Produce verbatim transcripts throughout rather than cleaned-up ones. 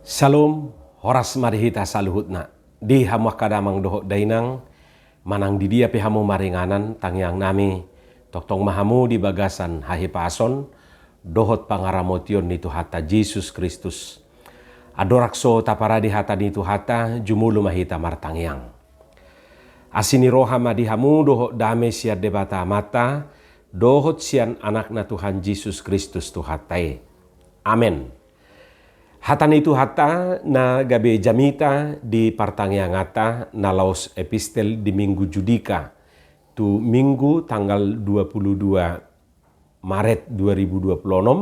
Salom, horas ma di hita saluhutna. Di hamu angka damang dohot dainang, manang di dia pe hamu maringanan, tangiang nami, tongtong ma hamu di bagasan hahipason dohot pangaramotion ni Tuhanta Jesus Kristus. Andorang so taparade hata ni Tuhanta, jumolo ma hita martangiang. Asi ni roha ma di hamu dohot dame sian Debata Amanta dohot sian Anakna Tuhan Jesus Kristus Tuhanta i. Amen. Hata ni Tuhanta na gabe jamita di partangianganta na laos epistel di Minggu Judika tu Minggu tanggal dua puluh dua Maret dua ribu dua puluh enam.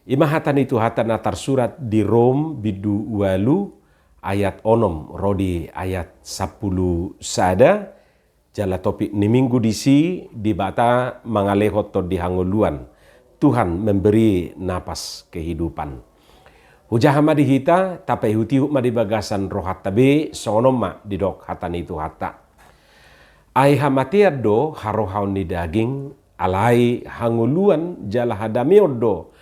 Ima hata ni Tuhanta na tarsurat di Rom bindu ualu ayat onom ro di ayat sampulu sada. Jala topik ni Minggu disi, Debata mangalehon tondi hangoluan. Tuhan memberi napas kehidupan. Hujaha ma di hita, tapaihutihut ma di bagasan rohanta be, songon on ma didok hata ni Tuhanta. Ai hamatean do harohaon ni daging, alai hangoluan jala hadameon do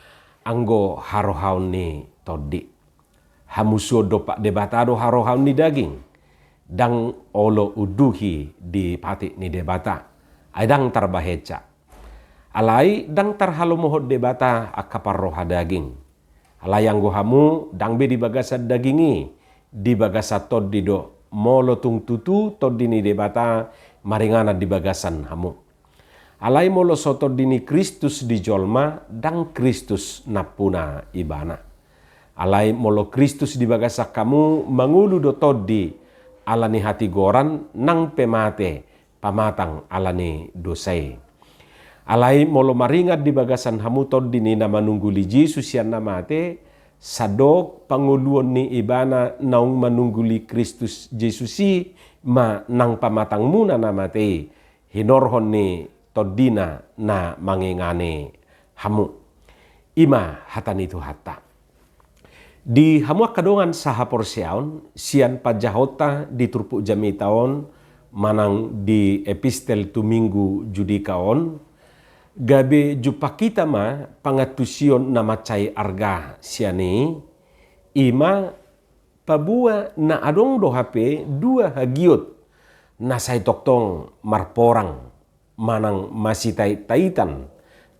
anggo harohaon ni tondi. Hamusuon dompak Debata do harohaon ni daging. Ndang olo unduhi di patik ni Debata. Ai ndang tarbahensa. Alai ndang tarhalomohon Debata angka parroha daging. Alai anggo hamu ndang be di bagasan daging i, di bagasan tondi do, molo tung tutu tondi ni Debata maringanan di bagasan hamu. Alai molo so tondi ni Kristus di jolma, ndang Kristus nampuna ibana. Alai molo Kristus di bagasan hamu, mangolu do tondi ala ni hatigoran, nang pe mate pamatang ala ni dosa i. Alai molo maringan di bagasan hamu tondi ni na manungguli Jesus sian na mate, sandok pangoluon ni ibana naung manungguli Kristus Jesus i ma nang pamatangmuna na mate i, hinorhon ni tondina na mangingani hamu. Ima hata ni Tuhanta. Di hamu angka dongan sahaporseaon, sian panjahonta di turpuk jamita on, manang di epistel tu Minggu Judika on, gabe jumpang hita ma pangantusion na mansai arga sian i, ima paboa na adong do hape dua hagiot na sai tongtong marporang, manang masitaittaitan,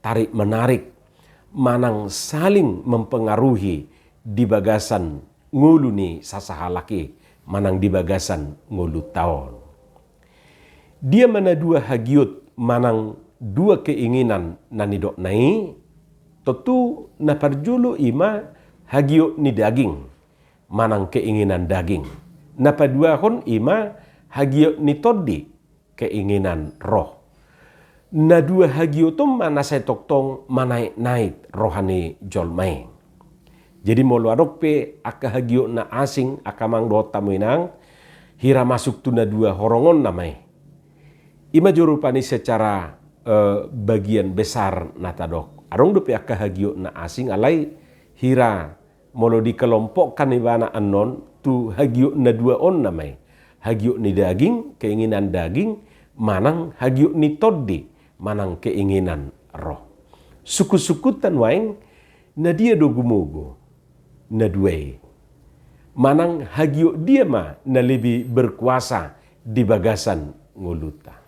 tarik menarik, manang saling mempengaruhi di bagasan ngolu ni sasahalak i, manang di bagasan ngolunta on. Dia ma na dua hagiot manang dua keinginan na nidokna i? Tontu na parjolo ima hagiot ni daging, manang keinginan daging. Na paduahon ima hagiot ni tondi, keinginan roh. Na dua hagiot on ma na sai tongtong manaiknaik roha ni jolma i. Jadi molo adong pe angka hagiot na asing angka amang dohot hamu inang, hira masuk tu na dua horong on nama i. Ima jo rupani secara, eh, bagian besar na tadok. Adong dope angka hagiot na asing, alai hira molo dikelompokkan ibana annon tu hagiot na dua on nama i. Hagiot ni daging, keinginan daging, manang hagiot ni tondi, manang keinginan roh. Sungkunsungkunta nuaeng, na dia do gumogo na dua i? Manang hagiot dia ma na lebih berkuasa di bagasan ngolunta?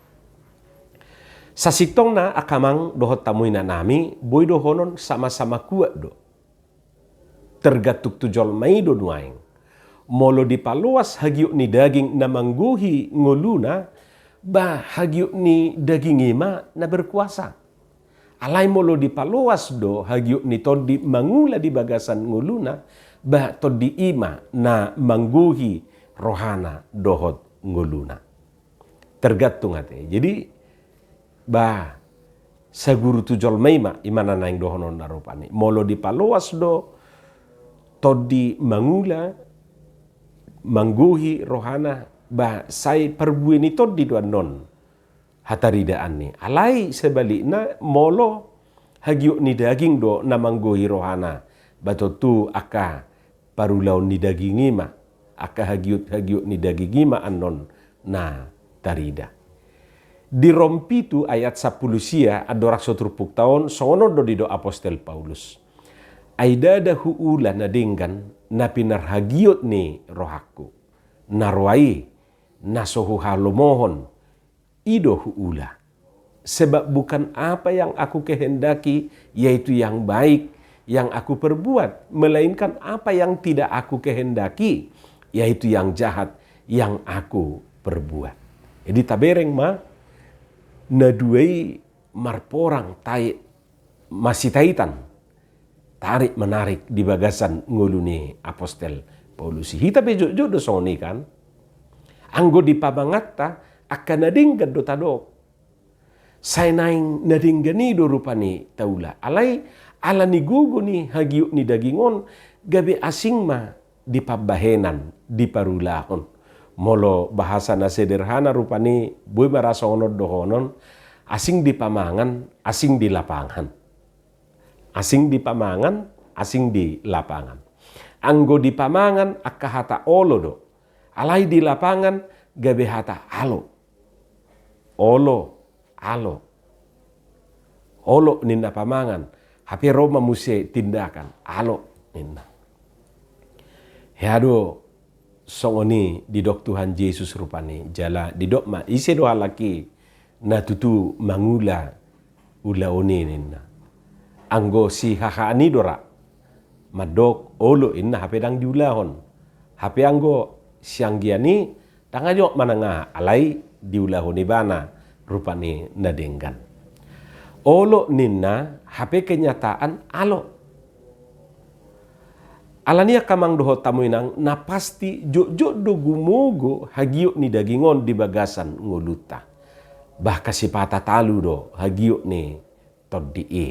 Sasintongna angka amang dohot hamu inang nami, boi dohonon sama-sama kuat do. Tergantung tu jolma i do nuaeng. Molo dipaloas hagiot ni daging na manggohi ngoluna, ba hagiot ni daging i ma na berkuasa. Alai molo dipaloas do hagiot ni tondi mangula di bagasan ngoluna, ba tondi i ma na manggohi rohana dohot ngoluna. Tergantung ate. Jadi, ba, saguru tu jolma i ma, ima na naeng dohonon na rupani. Molo dipaloas do tondi mangula, manggohi rohana, ba, sai parbue ni tondi do annon hataridaan i. Alai sebalikna, molo hagiot ni daging do na manggohi rohana, ba tontu angka parulaon ni daging i ma, angka hagiot-hagiot ni daging i ma annon na tarida. Di Rom pitu ayat sampulu sia, andorang so turpukta on, songon on do didok apostel Paulus. Ai ndada huula na denggan, na pinarhagiot ni rohangku. Na roa i, na so huhalomohon, i do huula. Sebab bukan apa yang aku kehendaki, yaitu yang baik, yang aku perbuat, melainkan apa yang tidak aku kehendaki, yaitu yang jahat, yang aku perbuat. Jadi tabereng ma, na dua i marporang tai masitaitan, tarik menarik di bagasan ngolu ni apostel Paulus i. Hita pe jotjot do songon i kan. Anggo di pamanganta, angka na denggan do tadok. Sai naeng na denggan i do rupani taula. Alai ala ni gogo ni hagiot ni daging on, gabe asing ma di pambahenan, di parulahon. Molo bahasa na sederhana rupani boi ma ra songon on dohonon, asing di pamangan, asing di lapangan. Asing di pamangan, asing di lapangan. Anggo di pamangan angka hata olo do. Alai di lapangan gabe hata alo. Olo, alo. Olo ninna pamangan, hape ro ma muse tindakan, alo ninna. Hea do songon i didok Tuhan Jesus rupani, jala didok ma, ise do halak i na tutu mangula ulaon i ninna. Anggo sihahaan i do ra mandok olo inna hape ndang diulahon. Hape anggo sianggian i ndang adong manang aha, alai diulahon ibana rupani na denggan. Olo ninna hape kenyataan alo. Alani i angka amang dohot hamu inang, na pasti jotjot do gumogo hagiot ni daging on di bagasan ngolunta. Bah, sipata talu do hagiot ni tondi i.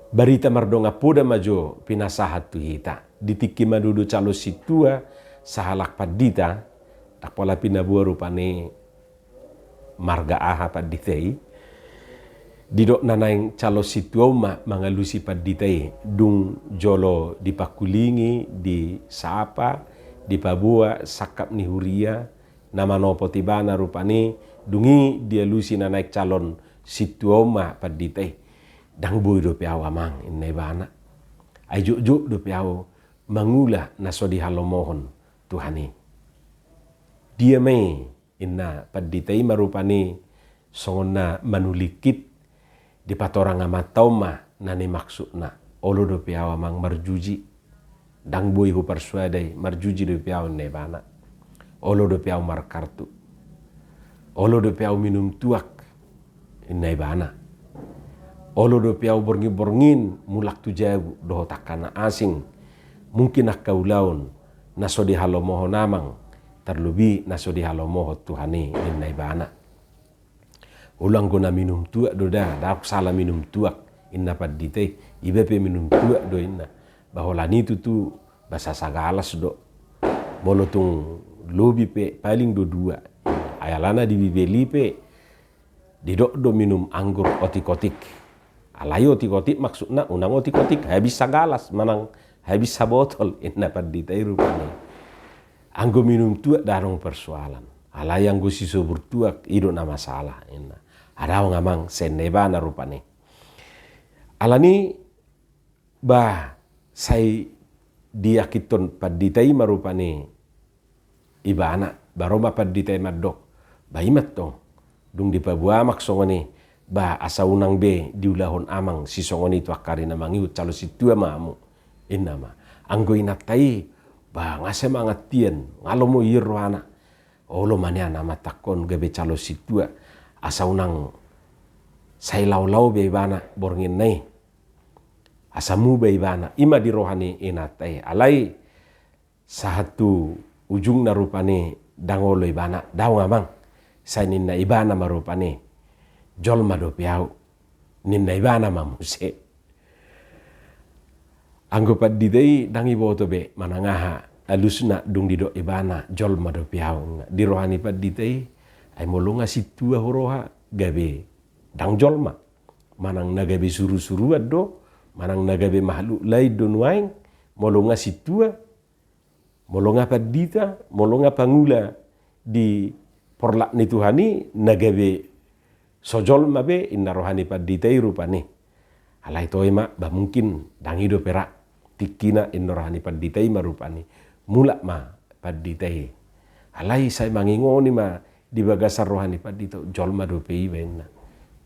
Barita mardongan poda ma jo pinasahat tu hita. Di tingki mandudu calon sintua sahalak pandita, ndang pola pinaboa rupani marga aha pandita i. Didok na naeng calon sintua on ma mangalusi pandita i, dung jolo dipangkulingi, disapa, dipaboa sangkap ni huria, na manopot ibana rupani, dung i dialusi na naeng calon sintua on ma pandita i. Ndang boi dope au amang, inna ibana. Ai jotjot dope au mangula na so dihalomohon Tuhan i. Dia ma i, inna pandita i ma rupani songon na manulingkit dipatorang amanta on ma na nimaksudna. Olo dope au amang marjuji. Ndang boi huparsuada i, marjuji dope au inna ibana. Olo dope au markartu. Olo dope au minum tuak inna ibana. Olo dope au borngin-borngin mulak tu jabu dohot angka na asing. Mungkin angka ulaon na so dihalomohon amang, tarlobi na so dihalomohon Tuhan i inna ibana. Olo anggo na minum tuak do da, ndang sala minum tuak inna pandita i, iba pe minum tuak do inna. Bah holan i tutu bah sasagalas do. Molo tung lobi pe paling do dua. Ai alana di Bibel i pe didok do minum anggur otik-otik. Alai otik-otik maksudna unang otik-otik habis sagalas manang habis sabotol inna pandita i rupani. Anggo minum tuak ndang adong persoalan. Alai anggo sisobur tuak i do na masalah inna. Ndang adong amang, sai inna ibana rupani. Alani bah sai diyakinhon pandita i ma rupani ibana, bah ro ma pandita i mandok, bah i ma tong. Dung dipaboa amang songon i, bah asa unang be diulahon amang sisongon i tu angka ari na mangihut, calon sintua ma hamu. Inna ma. Anggo inanta i, bah nga semangat hian, nga lomo hian rohana. Olo ma nian amang tangkon gabe calon sintua. Asa unang sai laolao be ibana bornginna i. Asa muba ibana. I ma di roha ni inanta i. Alai sahat tu ujungna rupani ndang olo ibana, daong amang. Sai ninna ibana ma rupani, jolma dope au. Ninna ibana ma muse. Anggo pandita i ndang iboto be manang aha alusna dung didok ibana jolma dope au. Di roha ni pandita i, ai molo nga sintua huroha gabe ndang jolma. Manang na gabe suru-suruan do, manang na gabe makhluk lain do nuaeng, molo nga sintua, molo nga pandita, molo nga pangula di porlak ni Tuhan i, na gabe so jolma be inna roha ni pandita i rupani. Alai toe ma, bah mungkin ndang i dope ra. tingkina inna roha ni pandita i ma rupani. Mulak ma pandita i. Alai sai mangingoni ma di bagasan roha ni pandita, jolma dope i baenna.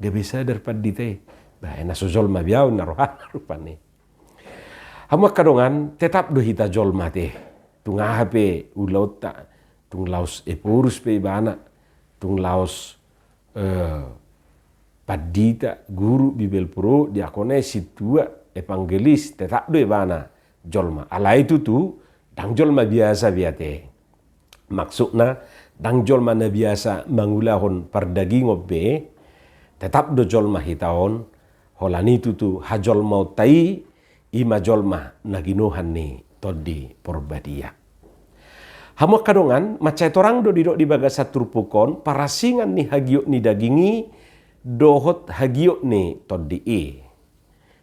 Gabe sadar pandita i. Baenna so jolma be au inna rohana rupani. Hamu angka dongan, tetap do hita jolma ate. Tung aha pe ulaonta, tung laos Ephorus pe ibana, tung laos eh, pandita, guru, Bibelvrouw, diakones, sintua, evangelis, tetap do ibana jolma. Alai tutu, ndang jolma biasa be ate. Maksudna, ndang jolma na biasa mangulahon pardagingon be, tetap do jolma hita on, holan i tutu hajolmaonta i, i ma jolma na ginohan ni Tondi Porbadia. Hamu angka dongan, mansai torang do didok di bagasan turpuk on, parasingan ni hagiot ni daging i dohot hagiot ni tondi i.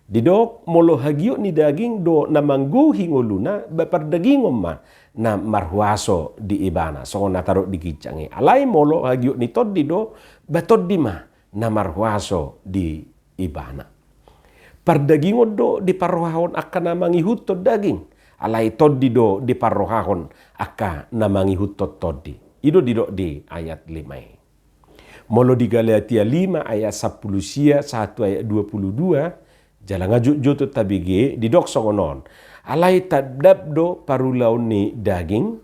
Didok, molo hagiot ni daging do na manggohi ngoluna, ba pardagingon ma na marhuaso di ibana, songon na tadok di ginjang i. Alai molo hagiot ni tondi do, ba tondi ma na marhuaso di ibana. Pardagingon do diparrohahon angka na mangihuthon daging, alai tondi do diparrohahon angka na mangihuthon tondi. I do didok di ayat lima i. Molo di Galatia lima ayat sampulu sia sahat tu ayat dua pulu dua, jala nga jotjot tabege, didok songon on. Alai tandap do parulaon ni daging,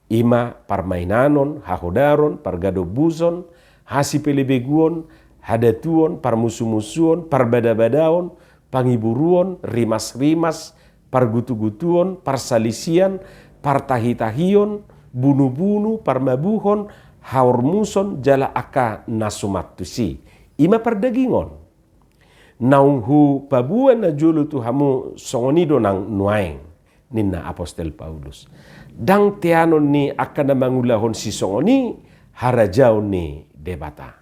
i ma parmainanon, hahodaron, pargadombuson, hasipelebeguon, hadatuon, parmusumusuon, parbadabadaon, pangiburuon, rimasrimas, pargutugutuon, parsalisian, partahitahion, bunubunu, parmabuhon, haormuson, jala angka na suman tusi. I ma pardagingon. Naung hupaboa najolo tu hamu songon i do nang nuaeng, ninna apostel Paulus. Ndang teanon ni angka na mangulahon sisongon i harajaon ni Debata.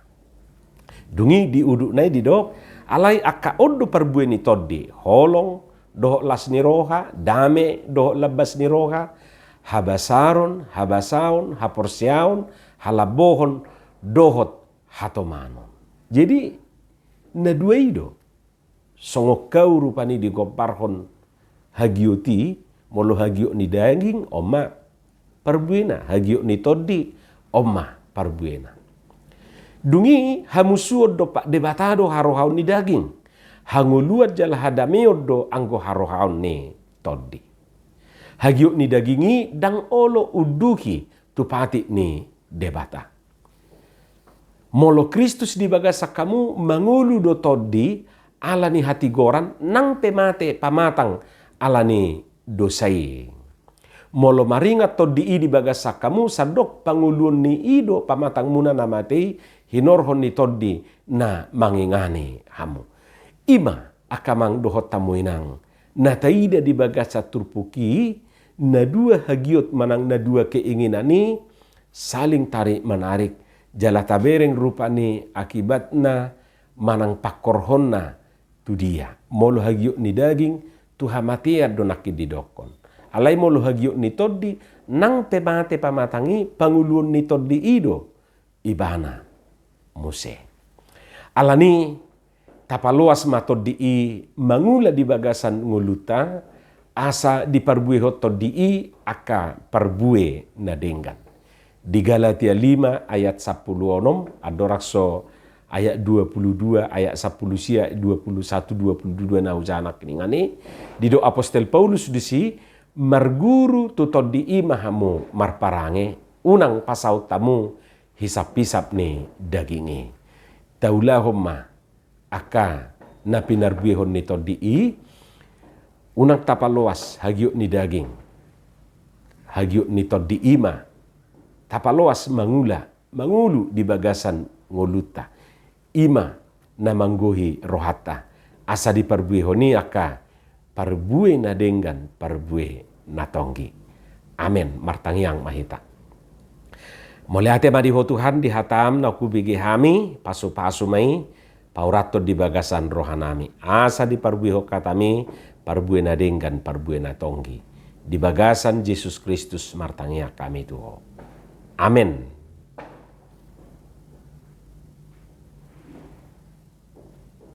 Dung i di udutna i didok, alai angka on do parbue ni tondi, holong dohot las ni roha, dame dohot lambas ni roha, habasaron, habasaon, haporseaon, halambohon dohot hatomanon. Jadi, na dua i do. Songon hau rupani digombarhon hagiot i, molo hagiot ni daging, on ma parbuena, hagiot ni tondi, on ma parbuena. Dung i hamusuon dompak Debata do harohaon ni daging, hangoluan jala hadameon do anggo harohaon ni tondi. Hagiot ni daging i ndang olo unduhi tu patik ni Debata. Molo Kristus di bagasan hamu mangolu do tondi ala ni hatigoran nang pe mate pamatang ala ni dosa i. Molo maringan tondi i di bagasan hamu sandok pangoluon ni i do pamatangmuna na mate i hinorhon ni tondi na mangingani hamu. I ma angka amang dohot hamu inang, na taida di bagasan turpuk i, na dua hagiot manang na dua keinginan i saling tarik manarik, jala tabereng rupani akibatna manang pangkorhonna tu dia. Molo hagiot ni daging, tu hamatean do nangkin didokkon. Alai molo hagiot ni tondi, nang pe mate pamatang i, pangoluon ni tondi i do ibana muse. Ala ni, tapaloas ma tondi i mangula di bagasan ngolunta, asa diparbuehon tondi i angka parbue na denggan. Di Galatia lima ayat sampulu onom, andorang so ayat dua pulu dua, ayat sampulu sia, dua pulu satu, dua pulu dua na hujaha nangkiningan i, didok apostel Paulus disi, marguru tu tondi i ma hamu marparange, unang pasaut hamu hisaphisap ni daging i. Taulahon ma angka na pinarbuehon ni tondi i, unang tapaloas hagiot ni daging. Hagiot ni tondi i ma tapaloas mangula, mangolu di bagasan ngolunta. I ma na manggohi rohanta, asa diparbuehon i angka parbue na denggan, parbue na tonggi. Amen. Martangiang ma hita. Mauliate ma di Ho Tuhan di hataM na hubege hami, pasupasu ma i, paurathon di bagasan rohanami, asa diparbuehon hataMi parbue na denggan, parbue na tonggi. Di bagasan Jesus Kristus martangiang hami tu Ho. Amen.